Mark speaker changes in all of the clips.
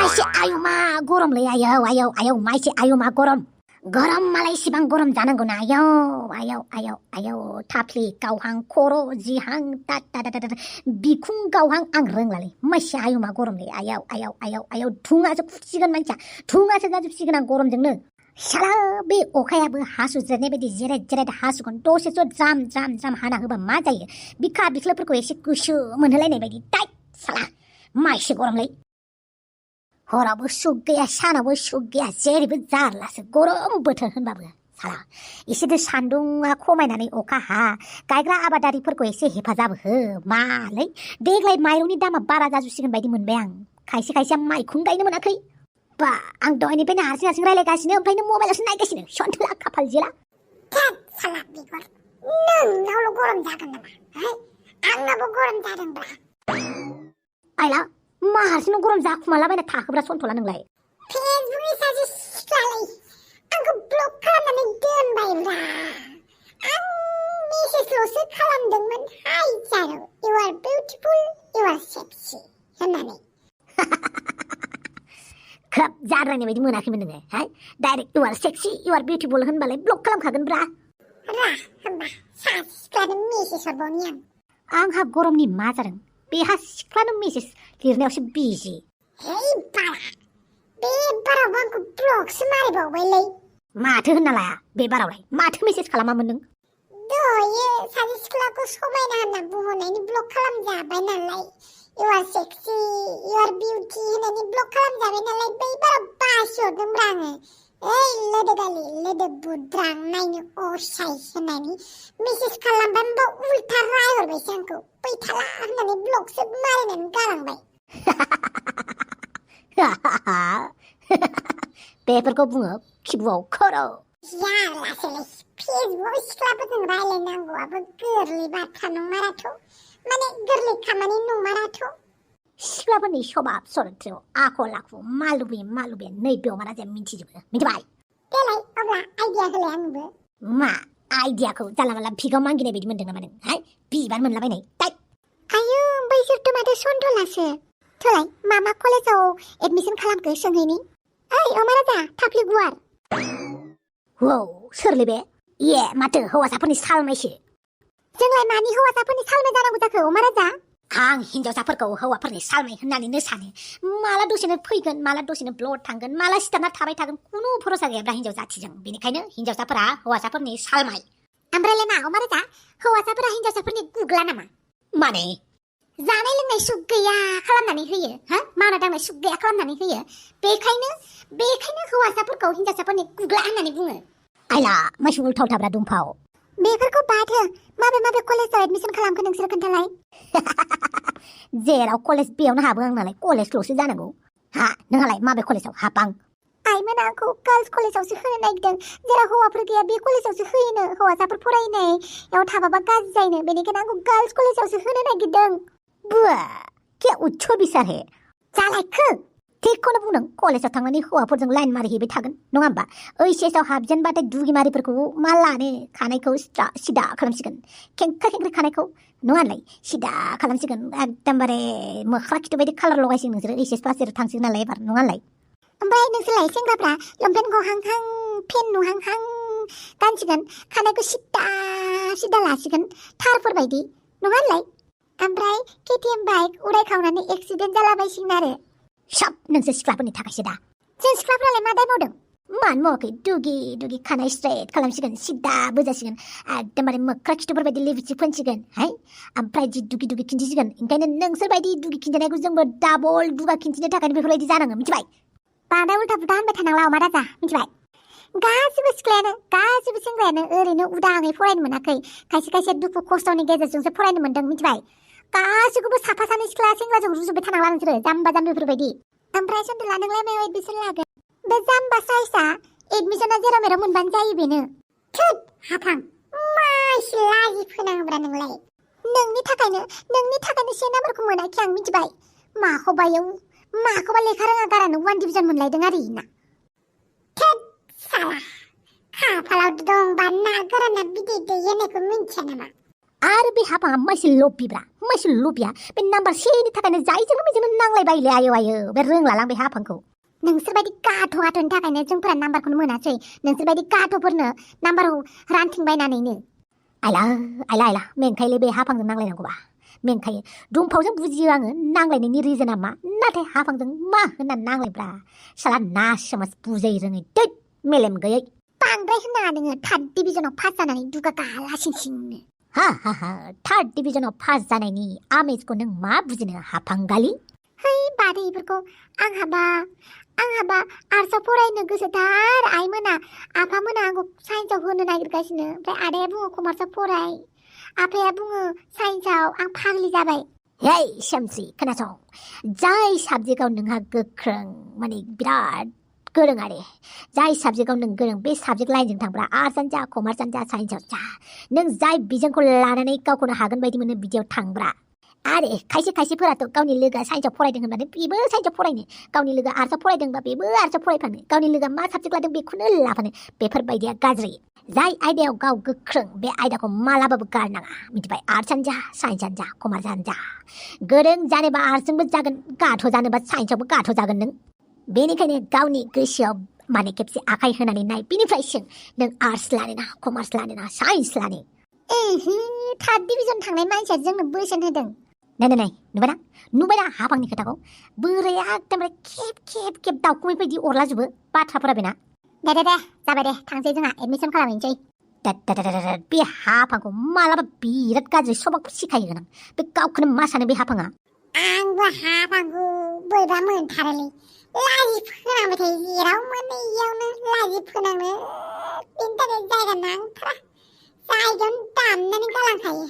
Speaker 1: मासे आयौ मा गरमलै आयौ आयौ आयौ मासे आयौ मा गरम गरम मालाय इसिबां गरम जानांगौना आयौ आयौ आयौ आयौ थाफ्लि गावहां खर' जिहां ता ता ता ता बिखुं गावहां आं रोंलालै मासे आयौ मा गरमलै आयौ आयौ आयौ आयौ धुङासो फुसिगोन मानसिया धुङासो जाजोबसिगोन आं गरमजोंनो साला बे अखायाबो हासुज्रेदनाय बायदि जेरेद जेरेद हासुगोन दसेसो ज्राम ज्राम ज्राम हाना होबा मा जायो बिखा बिख्लोफोरखौ एसे गुसु मोनहोलायनाय बायदि टाइट साला मासे गरमलै हरावबो सुख गैया सानावबो सुख गैया जेरैबो जारलासो गरम बोथोर होनबाबो साला एसेथो सान्दुङा खमायनानै अखा हा गायग्रा आबादारिफोरखौ एसे हेफाजाब हो मालै देग्लाय माइरंनि दामा बारा जाजोबसिगोन बायदि मोनबाय आं खायसे खायसेया माइखौनो गायनो मोनाखै बा आं दहायनिफ्रायनो हारसिं हारसिं रायलायगासिनो ओमफ्राय नों मबाइलावसो नायगासिनो सन्थोला खाफाल जेला
Speaker 2: साला बिगुर नोंनावल' गरम जागोन नामा आंनाबो गरम जादोंब्रा
Speaker 1: आइला मा हारसिंनो गरम जाखुमालाबायना थाखोब्रा सन्थला नोंलाय
Speaker 2: फेसबुकनि सासे सिख्लालै आंखौ ब्लक खालामनानै दोनबायब्रा आं मेसेजल'सो खालामदोंमोन हाय जारौ इउ आर बिउटिफुल इउ आर सेक्सि होननानै
Speaker 1: खोब जाद्रायनाय बायदि मोनाखैमोन नोङो हाय डाइरेक्ट इउ आर सेक्सि इउ आर बिउटिफुल होनबालाय ब्लक खालामखागोनब्रा
Speaker 2: रा होमबा सासे सिख्लानो मेसेज हरबावनि
Speaker 1: आंहा गरमनि मा जादों बेहा सिख्लानो मेसेज लिरनायावसो बिजि
Speaker 2: है बारा बे बारावबो आंखौ ब्लकसो मारिबावबायलै
Speaker 1: माथो होनना लाया बे बारावलाय माथो मेसेज खालामामोन नों
Speaker 2: दहायो सासे सिख्लाखौ समायना होनना बुंहरनायनि ब्लक खालामजाबाय नालाय इउ आर सेक्सि इउ आर बिउटि होननानै ब्लक खालामजाबाय नालाय बै बाराव बासि हरदोंब्रा आङो ओइ लोदोगालि लोदो बुद्रां नायनो असाइ होननानै मेसेज खालामबाय होमबा उल्था रायहरबायसो आंखौ फैथाला होननानै ब्लकसो मारिनानै गालांबाय
Speaker 1: बेफोरखौ बुङो खिबुआव खर'
Speaker 2: जारलासोलै फेसबुकआव सिख्लाफोरजों रायलायनांगौआबो गोरलै बाथ्रा नंमाराथ' माने गोरलै खामानि नंमाराथ'
Speaker 1: सिख्लाफोरनि सबाब सरित्र आखल आखु मालुबे नै बेयाव मारा जों मिथिजोबो मिथिबाय
Speaker 2: देलाय अब्ला आइडिया होलाय आंनोबो
Speaker 1: मा आइडियाखौ जानला मानला भिगाव मागिनाय बायदि मोनदों नामा नों हाय बिबार मोनलाबायनाय टाइप
Speaker 2: आयौ बैसोरथ' माथो सन्थलासो थोलाय मा कलेजाव एडमिसन खालामखो सोंहैनि ओइ अमाराजा थाफ्लि गुवार
Speaker 1: औ सोरलै बे ए माथो हौवासाफोरनि सालमायसो
Speaker 2: जोंलाय मानि हौवासाफोरनि सालमाय जानांगौ जाखो अमाराजा
Speaker 1: आं हिन्जावसाफोरखौ हौवाफोरनि सालमाय होननानैनो सानो माला दसेनो फैगोन माला दसेनो ब्लड थांगोन माला सिथाबना थाबाय थागोन खुनु भरोसा गैयाब्रा हिन्जाव जाथिजों बेनिखायनो हिन्जावसाफोरा हौवासाफोरनि सालमाय
Speaker 2: ओमफ्रायलाय मा अमाराजा हौवासाफोरा हिन्जावसाफोरनि गुग्ला नामा
Speaker 1: माने
Speaker 2: जानाय लोंनाय सुख गैया खालामनानै होयो हा मावना दांनाय सुख गैया खालामनानै होयो बेखायनो हौवासाफोरखौ हिन्जावसाफोरनि गुग्ला होननानै बुङो
Speaker 1: आइला मासे उल्थावथाब्रा दुमफाव
Speaker 2: बेफोरखौ बाद हो माबे कलेजाव एडमिसन खालामखो नोंसोर खोन्थालाय
Speaker 1: जेराव कलेज बेयावनो हाबो आं नालाय कलेजल'सो जानांगौ हा नोंहालाय माबे कलेजाव हाबां
Speaker 2: आइमोना आंखौ गार्लस कलेजावसो होनो नागिरदों जेराव हौवाफोर गैया बे कलेजावसो होयोनो हौवासाफोर फरायनायाव थाबाबा गाज्रि जायोनो बेनिखायनो आंखौ गार्लस कलेजावसो होनो नागिरदों
Speaker 1: बुआ क्या उच्च बिसार हे
Speaker 2: जालायखो
Speaker 1: थिगखौनो बुंदों कलेजाव थांनानै हौवाफोरजों लाइन मारिहैबाय थागोन नङा होमबा ओइचएसआव हाबजेनबाथाय दुगिमारिफोरखौ मा लानो खानायखौ सिदा खालामसिगोन खेंख्रा खानायखौ नङा होनलाय सिदा खालामसिगोन एकदमबारे मोख्रा खिथु बायदि कालार लगायसिगोन नोंसोरो ओइचएस पास जाना थांसिगोन नालाय एबार नङा होनलाय
Speaker 2: ओमफ्राय नोंसोरलाय सेंग्राफ्रा लंपेन्ट गहांहां पेन नुहांहां गानसिगोन खानायखौ सिदा लासिगोन थारफोर बायदि नङा होनलाय ओमफ्राय केटिएम बाइक उरायखावनानै एक्सिडेन्ट जालाबायसिगोन आरो
Speaker 1: सब नोंसोर सिख्लाफोरनि थाखायसो दा
Speaker 2: जों सिख्लाफ्रालाय मा दाय मावदों
Speaker 1: मानो मावाखै दुगि खानाय स्ट्रेट खालामसिगोन सिदा बोजासिगोन एकदमबारे मोख्रा खिथुफोर बायदि लिपस्टिक फोनसिगोन हाय ओमफ्राय जि दुगि खिन्थिसिगोन ओंखायनो नोंसोर बायदि दुगि खिन्थिनायखौ जोंबो डाबल दुगा खिन्थिनो थाखायनो बेफोरबायदि जानाङो मिथिबाय
Speaker 2: बांद्राय उल्था पुल्था होनबाय थानांला अमाराजा मिथिबाय गासिबो सिख्लायानो गासिबो सेंग्रायानो ओरैनो उदाङै फरायनो मोनाखै खायसे दुखु खस्थ'नि गेजेरजोंसो फरायनो मोनदों मिथिबाय गासिखौबो साफा सानै सिख्ला सेंग्राजों रुजुबाय थानांला नोंसोरो जाम्बा जाम्बिफोरबायदि ओमफ्राय सन्थला नोंलाय मायाव एडमिसन लागोन बे जाम्बा साइसआ एडमिसना जेराव मेराव मोनबानो जायो बेनो थोद हाफां माइसो लाजि फोनाङोब्रा नोंलाय नोंनि थाखायनो से नाम्बारखौ मोनाखै आं मिथिबाय माखौबा लेखा रोङा गारानो 1 डिभिजन मोनलायदों आरो इना थोद साला खाफालाव दंबा ना गोराना बिदै दैयोनायखौ मिन्थिया नामा
Speaker 1: आरो बे हाफाङा मानसि लबिया बे नाम्बार सेनि थाखायनो जायजोंनो बेजोंनो नांलायबायले आयौ बे रोंलालां बे हाफांखौ
Speaker 2: नोंसोरबायदि गाध'नि थाखायनो जोंफोरा नाम्बारखौनो मोनासै नोंसोरबायदि गाध'फोरनो नाम्बारखौ रानथिंबायनानैनो
Speaker 1: आइला मेंखायोलै बे हाफांजों नांलायनांगौबा मेंखायो दुमफावजों बुजियो आङो नांलायनायनि रिजोना मा नाथाय हाफांजों मा होननानै नांलायब्रा साला नासमास बुजाय रोङै दैद मेलेम गैयै
Speaker 2: बांद्राय होननाङा नोङो थार्ड डिभिजनाव पास जानानै दुगा गालासिंसिंनो
Speaker 1: हा थार्ड डिभिजनाव पास जानायनि आमेजखौ नों मा बुजिनो हाफांगालि
Speaker 2: बादै इफोरखौ आंहाबा आर्टसआव फरायनो गोसोथार आइमोना आफामोना आंखौ साइन्सआव होनो नागिरगासिनो ओमफ्राय आदाया बुङो कमार्सआव फराय आफाया बुङो साइन्सआव आं फाग्लि जाबाय
Speaker 1: हे सोमस्रि खोनासं जाय साबजेक्टआव नोंहा गोख्रों माने बिराद गोरों आरो जाय साबजेक्टआव नों गोरों बे साबजेक्ट लाइनजों थांब्रा आर्टसआनो जा कमार्सआनो जा साइन्सआनो जा नों जाय बिजोंखौ लानानै गावखौनो हागोन बायदि मोनो बिदियाव थांब्रा आरे खायसेफोराथ' गावनि लोगोआ साइन्सआव फरायदों होनबानो बेबो साइन्सआव फरायनो गावनि लोगोआ आर्टसआव फरायदोंबा बेबो आर्टसआव फरायफानो गावनि लोगोआ मा साबजेक्ट लादों बेखौनो लाफानो बेफोरबायदिया गाज्रि जाय आयदायाव गाव गोख्रों बे आयदाखौ मालाबाबो गारनाङा मिथिबाय आर्टसआनो जा साइन्सआनो जा कमार्सआनो जा गोरों जानोबा आर्टसजोंबो जागोन गाध' जानोबा साइन्सआवबो गाध' जागोन नों बेनिखायनो गावनि गोसोआव माने खेबसे आखाइ होनानै नाय बिनिफ्रायसो नों आर्टस लानो ना कमार्स लानो ना साइन्स लानो
Speaker 2: थार्ड डिभिजन थांनाय मानसिया जोंनो बोसोन होदों
Speaker 1: नाय नुबायना हाफांनि खोथाखौ बोराया एकदमबारे खेब दावखुमै बायदि अरलाजोबो बाथ्राफोरा बेना
Speaker 2: दे जाबाय दे थांसै जोंहा एडमिसन खालामहैनोसै
Speaker 1: बे हाफांखौ मालाबा बिराद गाज्रि सबाक सिखायो गोनां बे गावखौनो मा सानो बे हाफाङा
Speaker 2: आंबो हाफांखौ बोरैबा मोनथारोलै लाजि फोनांबाय थायो जेराव मोनो इयावनो लाजि फोनांनो बेनि थाखाय जायगा नांथारा जायगायावनो दामनानै गालांखायो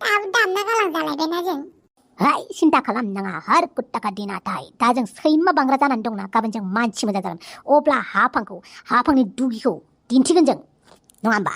Speaker 2: दाबो दामना गालांजालायबायना जों
Speaker 1: सिन्था खालामनाङा हर कुट्टाका दिनाथाय दा जों सैमा बांग्रा जानानै दंना गाबोन जों मानसि मोजां जागोन अब्ला हाफांनि दुगिखौ दिन्थिगोन जों नङा होमबा